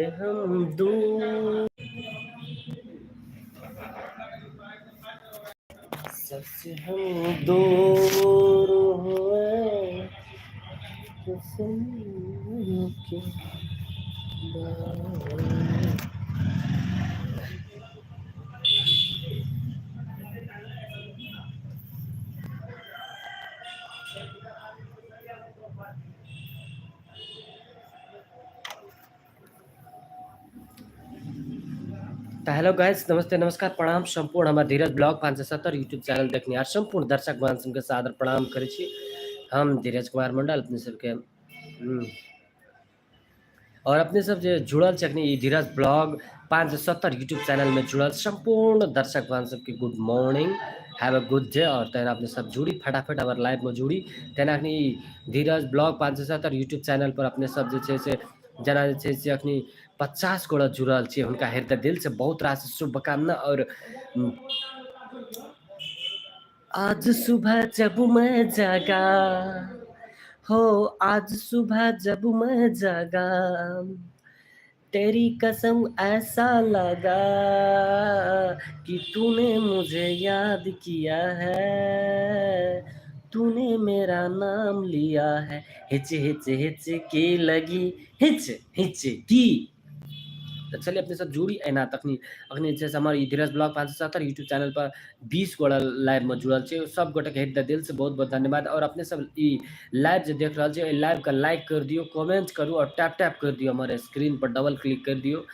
हम दूर सबसे हम दूर हुए तो सुन के बाद। तऽ हेलो गाइस, नमस्ते, नमस्कार, प्रणाम। सम्पूर्ण हमर धीरज ब्लॉग 570 यूट्यूब चैनल देखनिहार सम्पूर्ण दर्शक गण सबके सादर प्रणाम करै छी। हम धीरज कुमार मंडल अपने सबके और अपने सब जे जुड़ल छै अखनी ई धीरज ब्लॉग 570 यूट्यूब चैनल में जुड़ल सम्पूर्ण दर्शक गण सबके good morning, have a good day. और तहन अपने सब जुड़ी, फटाफट हमर लाइव में जुड़ी। तहन अखनी ई धीरज ब्लॉग 570 यूट्यूब चैनल पर अपने सब जे छै से जेना जे छै से अखनी 50 गोटा जुड़ल छियै, हुनका हृदय दिल से बहुत रास शुभकामना। और आज सुबह जब मैं जागा हो, आज सुबह जब मैं जागा, तेरी कसम ऐसा लगा कि तूने मुझे याद किया है, तूने मेरा नाम लिया है, हिच हिच हिच की लगी हिच हिच की। तऽ चलिए अपने सब जुड़ी एना तखनी अखनी जे छै से हमर ई धीरज ब्लॉग 570 यूट्यूब चैनल पर 20 गोटा लाइव में जुड़ल छै, सब गोटे के हृदय दिल से बहुत बहुत धन्यवाद। और अपने सब ई लाइव जे देख रहल छै, एहि लाइव के लाइक कर दियौ, कमेंट करू और टैप टैप कर दियौ, हमर स्क्रीन पर डबल क्लिक कर दियौ।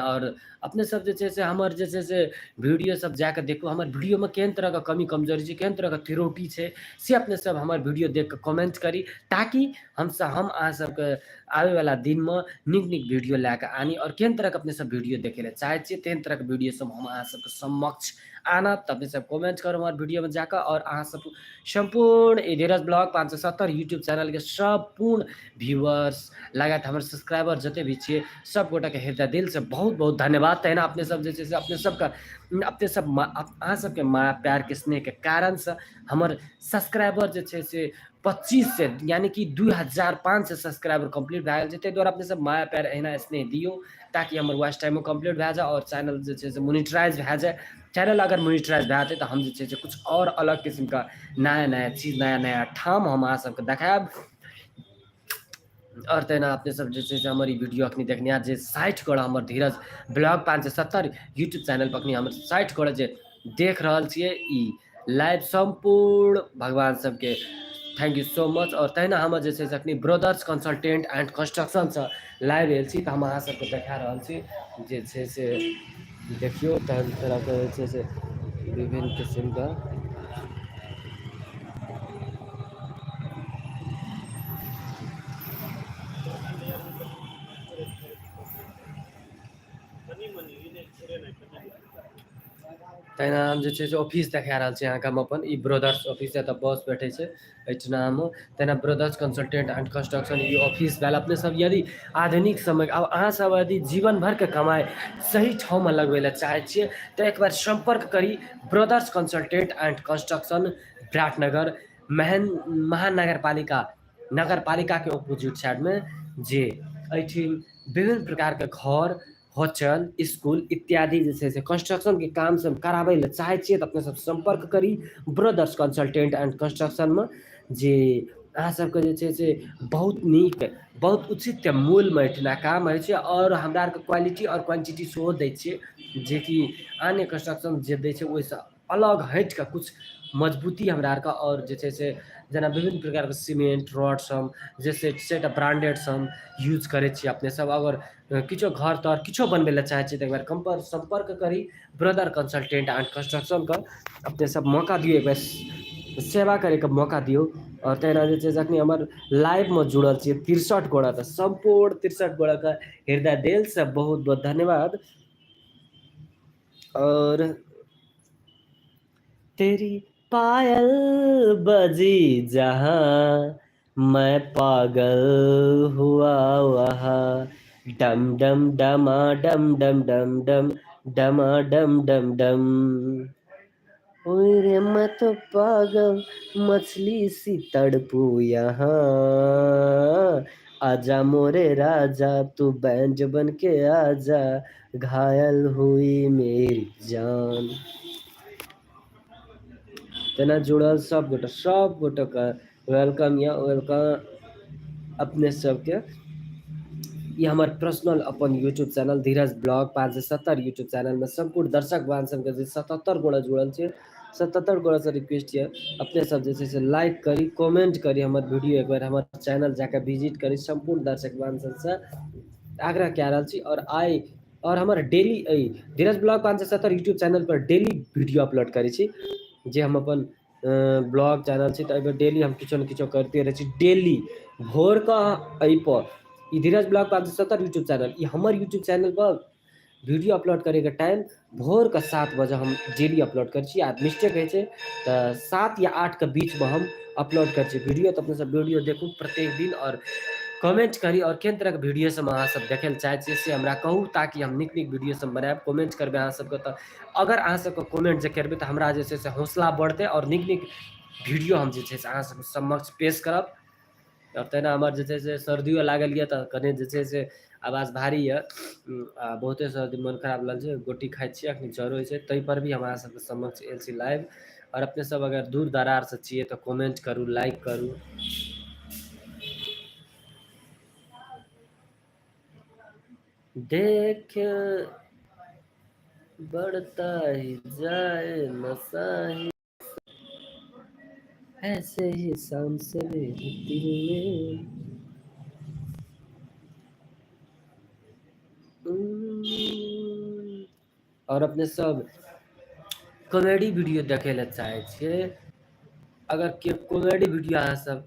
और अपने सब जे छै से हमर जे छै से वीडियो सब जाके देखू, हमर वीडियोमे केहन तरहके कमी कमजोरी छै, केहन तरहके त्रुटि छै, से अपने सब हमर वीडियो देख कऽ कमेंट करी, ताकि हमसब हम अहाँ सबके आबैवला दिनमे नीक नीक वीडियो लए कऽ आनी। आओर केहन तरहके अपने सब वीडियो देखै लए चाहै छियै, तेहन तरहके वीडियो सब हम अहाँ सबके समक्ष आनब। तऽ अपने सब कमेंट करू हमर वीडियोमे जाकऽ। आओर अहाँ सब सम्पूर्ण ई धीरज ब्लॉग 570 यूट्यूब चैनलके सम्पूर्ण व्यूअर्स लगायत हमर सब्सक्राइबर जते भी छियै, सब गोटाके हृदय दिलसँ बहुत बहुत धन्यवाद। तहिना अपने सब जे छै से अपने सबके अपने सब अहाँ सबके माया प्यारके स्नेहके कारणसँ हमर सब्सक्राइबर जे छै से 25 सए यानि कि 2500 सब्सक्राइबर कम्प्लीट भए गेल छै। ताहि दुआरे अपने सब माया प्यार एहिना स्नेह दियौ, ताकि हमर वॉच टाइमो कम्प्लीट भए जाए आओर चैनल जे छै से मोनिटराइज भए जाए। चैनल अगर मोनिटराइज भए जेतै तऽ हम जे छै से किछु आओर अलग किस्मके नया नया चीज, नया नया ठाम हम अहाँ सबके देखायब। आओर तहिना अपने सब जे छै से हमर ई वीडियो अखनी देखनिहार जे 60 गोटा हमर धीरज ब्लॉग 570 यूट्यूब चैनल पर अखनी हमर 60 गोटा जे देख रहल छियै ई लाइव, सम्पूर्ण भगवान सबके thank you so much. आओर तहिना हमर जे छै से अखनी ब्रदर्स कंसल्टेंट एंड कंस्ट्रक्शनसँ लाइव आयल छी, तऽ हम अहाँ सबके देखा रहल छी जे छै से देखियौ तहन तरहके जे छै से विभिन्न किसिमके। तहिना हम जे छै से ऑफिस देखा रहल छी अहाँके हम अपन। ई ब्रदर्स ऑफिस, एतऽ बस बैठे छै एहिठिना हम। तहिना brothers consultant and construction e office भेल। अपने सब यदि आधुनिक समय आब अहाँ सब यदि जीवन भरिके कमाइ सही ठाममे लगबै लए चाहै छियै तऽ एक बार सम्पर्क करी brothers consultant and construction, Biratnagar महन महानगरपालिका नगरपालिकाके अपोजिट साइडमे, जे एहिठिन विभिन्न प्रकारके घर, होटल, इसकुल इत्यादि जे छै से कंस्ट्रक्शनके काम सब कराबै लए चाहै छियै तऽ अपने सब सम्पर्क करी ब्रदर्स कंसल्टेंट एंड कंस्ट्रक्शनमे, जे अहाँ सबके जे छै से बहुत नीक, बहुत उचित मूल्यमे एहिठिना काम होइ छै। आओर हमरा आरके क्वालिटी आओर क्वांटिटी सेहो दै छियै, जेकि अन्य कंस्ट्रक्शन जे दै छै ओहिसँ अलग हटि कऽ किछु मजबूती हमरा आरके। आओर जे छै से जेना विभिन्न प्रकारके सीमेंट रॉड सब जे छै सेटा ब्रांडेड सब यूज करै छियै। अपने सब अगर किछो घर तर किछो बनबै लए चाहै छियै तऽ एकबार कम्पर सम्पर्क करी ब्रदर कंसल्टेंट एंड कंस्ट्रक्शनके। अपने सब मौका दियौ, एक बेर सेवा करैके मौका दियौ। आओर तहिना जे छै से अखनी हमर लाइवमे जुड़ल छियै 63 गोटा, तऽ सम्पूर्ण 63 गोटाके हृदय दिलसँ बहुत बहुत धन्यवाद। और तेरी पायल बजी जहाँ, मैं पागल हुआ वहाँ, डम डम डमा डम डम डम डम डमा डम डम डम, ओए रे मैं तो पागल मछली सी तड़पू यहाँ, आजा मोरे राजा तू बैंड बन के आजा घायल हुई मेरी जान। तेना जुड़ल सब गोटा के welcome या welcome अपने सबके। ई हमर पर्सनल अपन यूट्यूब चैनल धीरज ब्लॉग 570 यूट्यूब चैनल में सम्पूर्ण दर्शक वान सबके जे 77 गोटा जुड़ल छै, 77 गोटा से रिक्वेस्ट ये अपने सब जे छै से लाइक करी, कमेंट करी हमर वीडियो, एक बार हमर चैनल जाके विजिट करी। सम्पूर्ण दर्शक वान सबसे आग्रह कए रहल छी। और आइ और हमर डेली एहि धीरज ब्लॉग 570 यूट्यूब चैनल पर डेली वीडियो अपलोड करै छी, जे हम अपन ब्लॉग चैनल छै, तऽ एहिपर डेली हम किछो ने किछो करिते रहै छी। डेली भोरके एहिपर ई धीरज ब्लॉग 570 यूट्यूब चैनल, ई हमर यूट्यूब चैनल पर वीडियो अपलोड करैके टाइम भोरके 7 बजे हम डेली अपलोड करै छी। आ मिस्टेक होइ छै तऽ 7 या 8 के बीचमे हम अपलोड करै छी वीडियो। तऽ अपने सब वीडियो देखू प्रत्येक दिन और कमेंट करी, और केहन तरहके वीडियो सब अहाँ सब देखै लए चाहै छियै से हमरा कहू, ताकि हम नीक नीक वीडियो सब बनायब। कमेंट करबै अहाँ सबके, तऽ अगर अहाँ सबके कमेंट जे करबै तऽ हमरा जे छै से हौसला बढ़तै और नीक नीक वीडियो हम जे छै से अहाँ सबके समक्ष पेश करब। आओर तहिना हमर जे छै से सर्दियो लागल यऽ तऽ कनि जे छै से आवाज भारी यऽ, आ बहुते सर्दी मोन खराब लागल छै, गोटी खाइ छियै, अखनी जरो होइ छै, ताहिपर भी हम अहाँ सबके समक्ष आयल छी लाइव। आओर अपने सब अगर दूर दरारसँ छियै तऽ कमेंट करू, लाइक करू। देख बढ़ता ही जाए नशा ही, ऐसे ही सांस मेरे दिल में। और अपने सब कॉमेडी वीडियो देखे ला चाहे छियै, अगर के कॉमेडी वीडियो अहाँ सब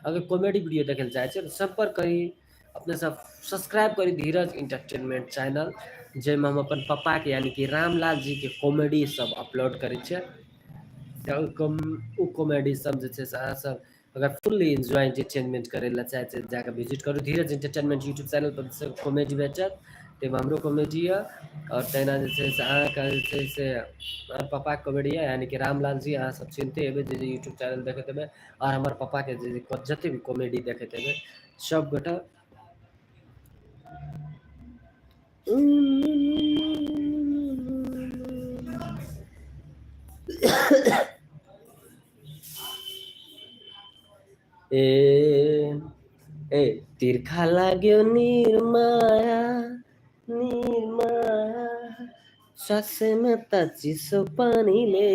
अगर कॉमेडी वीडियो देखे ला चाहे छियै तऽ सम्पर्क करी अपने सब, सब्सक्राइब करी धीरज इंटरटेनमेंट चैनल, जाहिमे हम अपन पप्पाके यानी कि रामलाल जीके कॉमेडी सब अपलोड करै छियै। तऽ ओ कॉमेडी सब जे छै से अहाँ सब अगर फुल्ली एन्जॉय एंटरटेनमेंट करै लए चाहै छियै, जाकऽ विजिट करू धीरज एंटरटेनमेंट यूट्यूब चैनल पर कॉमेडी भेटत, ताहिमे हमरो कॉमेडी यऽ। आओर तहिना जे छै से अहाँके जे छै से हमर पप्पाके कॉमेडी यऽ, यानी कि रामलाल जी अहाँ सब चिन्हते हेबै जे जे यूट्यूब चैनल देखैत हेबै, आओर हमर पप्पाके जे जते भी कॉमेडी देखैत हेबै सब गोटा। ए ए तिर्खा लाग्यो निर्माया निर्माया, श्वासमा त चिसो पानीले।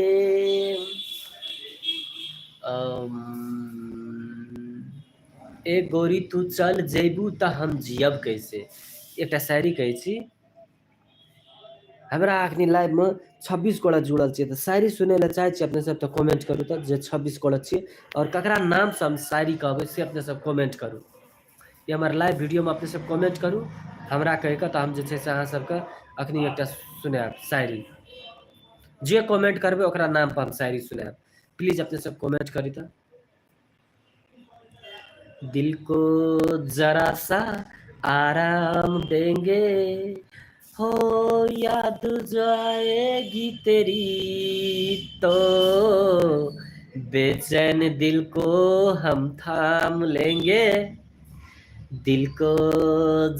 ए गोरी तू चल जैबू तऽ हम जियब कैसे, एकटा शायरी कहै छी। हमरा अखनी लाइवमे 26 गोटा जुड़ल छियै, तऽ शायरी सुनै लए चाहै छियै अपने सब तऽ कमेंट करू तऽ जे 26 गोटा छियै, आओर ककरा नामसँ हम शायरी कहबै से अपने सब कमेंट करू। ई हमर लाइव वीडियोमे अपने सब कमेंट करू हमरा कहि कऽ, तऽ हम जे छै से अहाँ सबके अखनी एकटा सुनायब शायरी। जे कमेंट करबै ओकरा नाम पर हम शायरी सुनायब। प्लीज अपने सब कमेंट करी तऽ। दिल को जरा सा आराम देंगे, हो याद जाएगी तेरी तो बेचैन दिल को हम थाम लेंगे, दिल को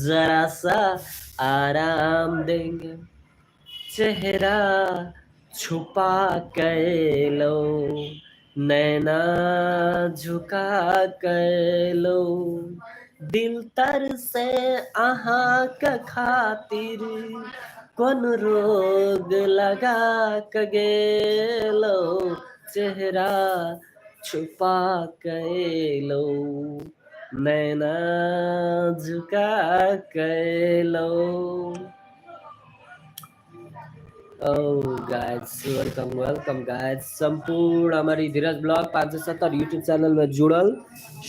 जरा सा आराम देंगे, चेहरा छुपा के लो नैना झुका के लो, दिल तर से अहाँ के खातिर कोन रोग लगा के गेलो, चेहरा छुपा के लो नैना झुका के लो। Oh guys, welcome welcome guys, संपूर्ण हमारी धीरज ब्लॉग 570 यूट्यूब चैनल में जुड़ल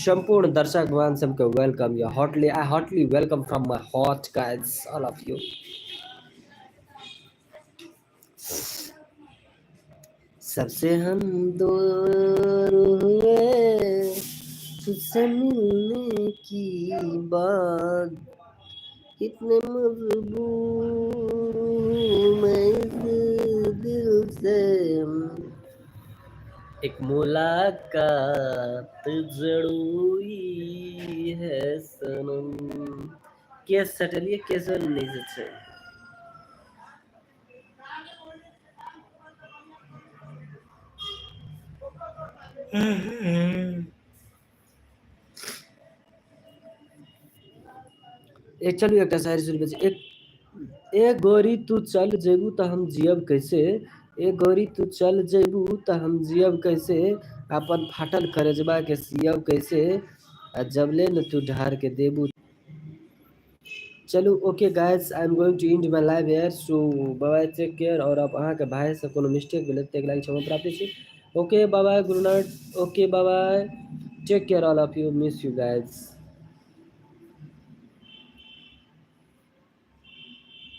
संपूर्ण दर्शक भगवान सबके welcome या hotly, I hotly welcome from my heart guys all of you. सबसे हम दूर हुए तुझसे मिलने की बात, कितने मजबूर हूँ मैं इस दिल से। एक मुलाकात जरूरी है सनम। केस सटलियै, केसो नहि छै। एक चलू, एकटा शायरी सुनबै छी। एक ए गोरी तू चल जेबू तऽ हम जियब कैसे, ए गोरी तू चल जेबू तऽ हम जियब कैसे, अपन फाटल करेजबा के सियब कैसे, आ जबले ने तू ढार के देबू। चलू, okay guys, I am going to end my live here, so bye, take care। और अब अहाँके भाइसँ कोनो मिस्टेक भेलै ताहिके लागि क्षमा प्राप्ति छी। Okay, bye bye, good night। Okay, bye bye, take care all of you, miss you guys।